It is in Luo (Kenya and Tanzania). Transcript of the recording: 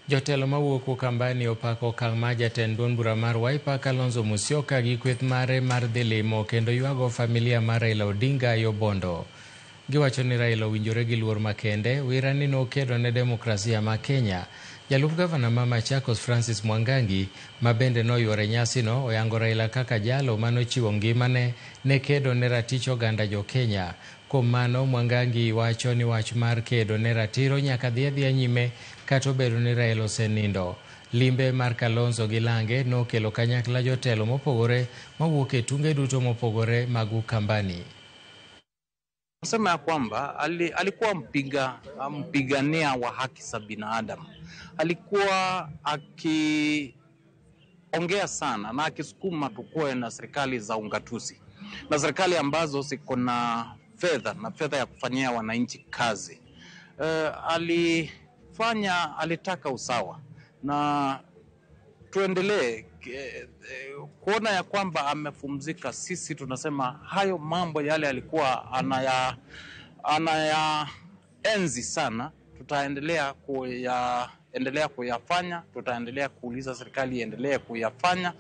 Jotelo mawuok Ukambani opako okang' mar jatend duond bura mar Wiper Kalonzo Musyoka gi kweth mare mar dhi limo kendo ywago familia mar Raila Odinga yo Bondo. Giwacho ni Raila owinjore gi luor makende, wira ni nokedo ne demokrasia ma Kenya. Jalup gavana ma Machakos Francis Mwangangi, ma bende noyuoro e nyasino, oyango Raila kaka jalo manochiwo ngimane ne kedo ne ratich oganda jo Kenya. Kuom mano, Mwangangi wacho ni wach mar kedo ne ratiro nyaka dhi adhiya nyime kata obedo ni Raila osenindo. Limbe mar Kalonzo gi Lange nokelo kanyakla jotelo mopogore mawuok e tunge duto mopogore mag Ukambani. Nasema ya kwamba alikuwa mpigania wa haki za binadamu. Alikuwa akiongea sana na akisukuma tukuwe na serikali za ungatuzi na serikali ambazo ziko na fedha na fedha ya kufanyia wananchi kazi. Alitaka usawa na tuendelee kuona ya kwamba amepumzika. Sisi tunasema hayo mambo yale alikuwa anayaenzi sana, tutaendelea kuyafanya, tutaendelea kuuliza serikali iendelee kuyafanya.